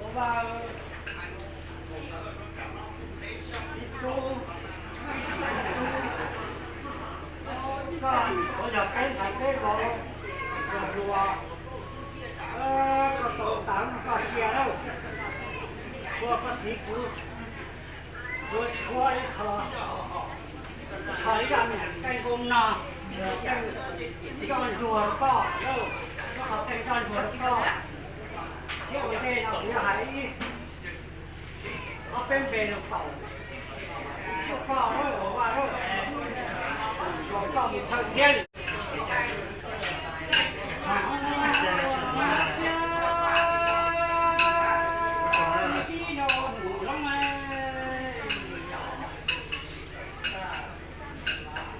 Ua Vaj, ib tug, ib tug, koj ua yog peb ntxhais peb vauv, yog hluas, koj tau tas koj sia lawm, ua koj txiv kuv tuav tshuab ib qho, ib qho ib zaj niam tej nkaus no, tej nco ntsuag rau koj, ib qho tej nco ntsuag rau koj, thiab ua ntej no kuv yuav hais ib ob peb npe rau koj, koj lawm, Vaj lawm, koj mus thawj thiab li.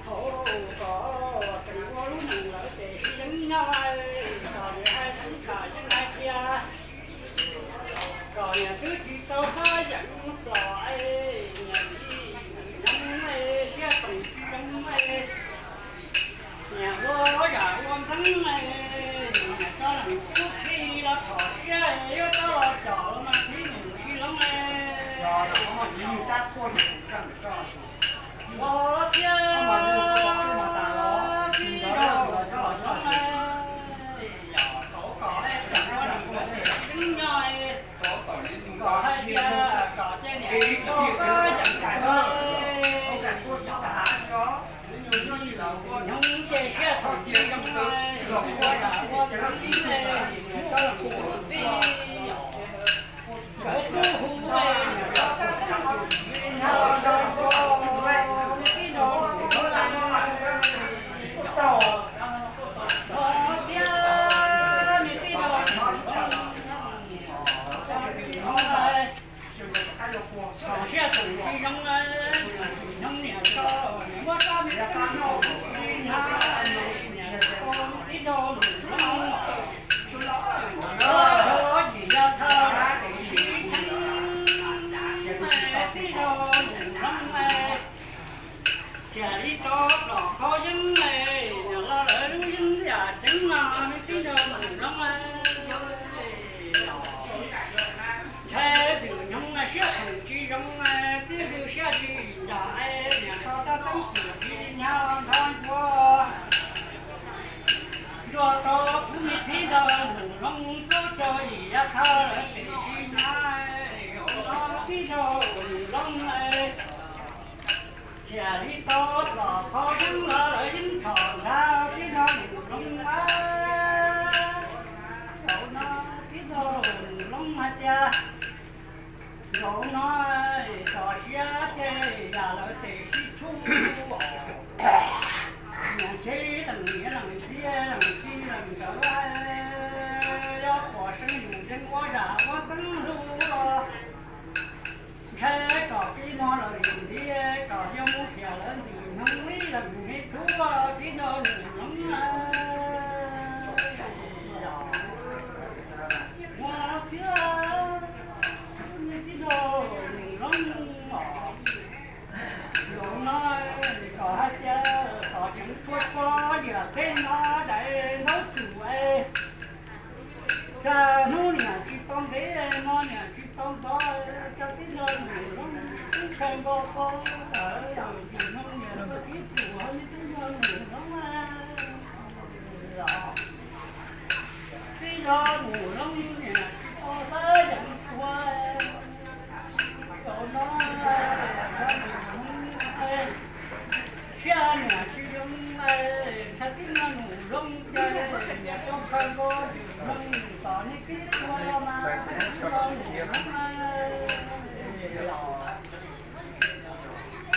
Thaum kom tseem ua lub neej lawm ces sib yeeb nyob, kom nws hais tub kam yeeb hais tias, kom niam twb tsis tau xab yeem plos, niam tsis nyob siab toom tsis zoo, niam ua zam ua ntxeeb, niam tso leej tub txib los txhom siab, yuav rov los com los mas tib nus sib hloov. Los thiab tib nus sib hloov, yog tau kom tseem ua neej lawm ces yeeb nyob, kom hais tias kom ces niam tsis tau xab yeem plos, nyob ces siab toom tsis zoo, ua zam ua ntxeeb, niam tso leej tub txib, nkawd tub hu, niam tso tab teeb tus tsis hnov, nrog ua, nws tib nrog mus hloov, los thiab nws tib nrog mus hloov, tsis hnov, txhom siab toom tsis zoo, tsis hnov niam tso, niam muab rab me tub tsis hnov, niam tso nws tib nrog mus hloov, los yog yim yog thaum ces sib cheeb, tib nrog mus hloov, thiaj li tau plos qhov yeeb, niam los lawv lub yeeb yam ceev no nws tib nrog mus hloov, ntshai twm nyoog siab toom tsis zoo, tib lub siab tsis nram, niam tso tab teeb tus tsis hnov, nrog ua ntsuag tau kuv me tib nrog mus hloov, plaub caug yim yav thaum lawv tsis sib hnov, zaum no tib nrog mus hloov, thiaj li tau plos qhov yeeb los lawv yeeb tshom ntshav, tib nrog mus hloov, zaum no tib nrog mus hloov hais tias, zaum no txog siab ces yam lawv tes sib tshub, niam ntshe leej niam leej txiv leej txiv leej nkawd, yog pom seev yus yeej ua zam ua ntxeeb hlub los, ntshai kom tib no los lwm ntiaj kom yog mus thiaj lawv ntxim hnov li leej me tub tib nrog mus hloov, ua thiab tib nrog mus hloov os. Zaum no kom hais tias kom tseem tshua tso diam teb no daim ntaub tsum es, tsam hnub niam tsis tau ntev, hmo niam tsis tau ntxov, tsam tib nrog mus hloov, tub kawg nkaus pab tawm ntxim hnov niam tso tib tsum, ho tib nrog mus hloov, tib nrog mus hloov niam tsis tau xab yeem tua, zaum no siab niam tsis zoo, ntshai tib nrog mus hloov ces niam tso kawg nkaus ntxim hnov niam tso tib tsum, ho tib nrog mus hloov,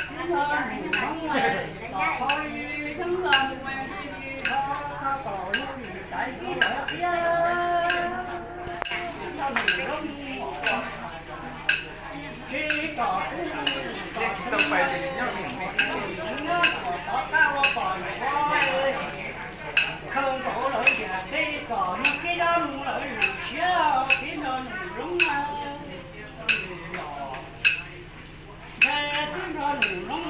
tib nrog mus hloov, kom qhov li yeeb los mus li li ho, kom lub lim tais tib lawm thiab, tib nrog mus hloov, tsis kom tub mus kom tseev, tsis kom tub mus kom tov qab ua pom ua, khaws nkaus lawv diam teb kom nws tib nrog mus lawv lwm siab, tib nrog mus hloov, ntshai tib nrog mus hloov,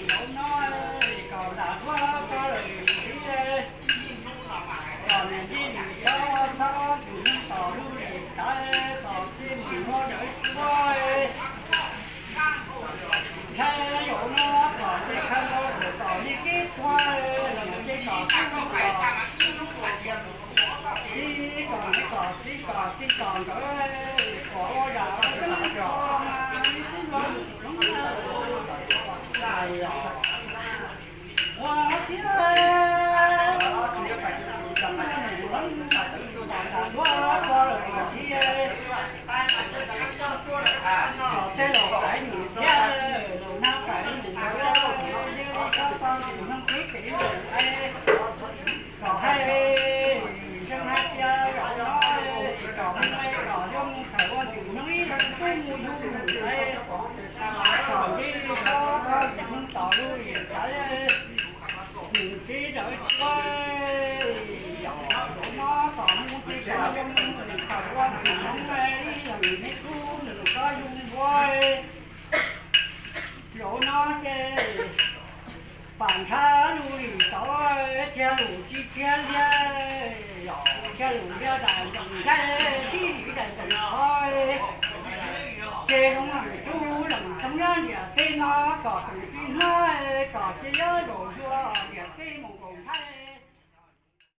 zaum no kom nram duab rau lwm ntiaj, kom niam tij nim tso tau tus neeg tom lub lim tais, Tib tog tib tog ntawd, kom ua yam li tub mas ib tug los mus tsev ua thiab, ua ko lawm thiab. Los tej laus pais num thiab, laus nab pais num thiab, yeej tau tau ntxim hlub tib si lawm. Kom hais, yeej hais tias zaum no kom mus kom yuav mus thaum ua ntxim hlub ib leeg tub mus yug nus es, kom cia li txhob tau ntxim hlub tos lub lim tawv. Nws tib rawv tuaj, zaum no kom mus tsis kom yuav mus thaum ua ntxim hlub ib leeg tub mus txhob yug npua. Zaum no ces pam ntshav lub lim tawv, txia lus tsis txia liaj, txia lus liaj daim ntees ncaij sib lim daim ntees qhov. Ces zoo leej tub leej tub nyob ntiaj teb no kom tseem tsis hnov, kom cia li zaum zuag ntiaj teb mus nkaus nthaib.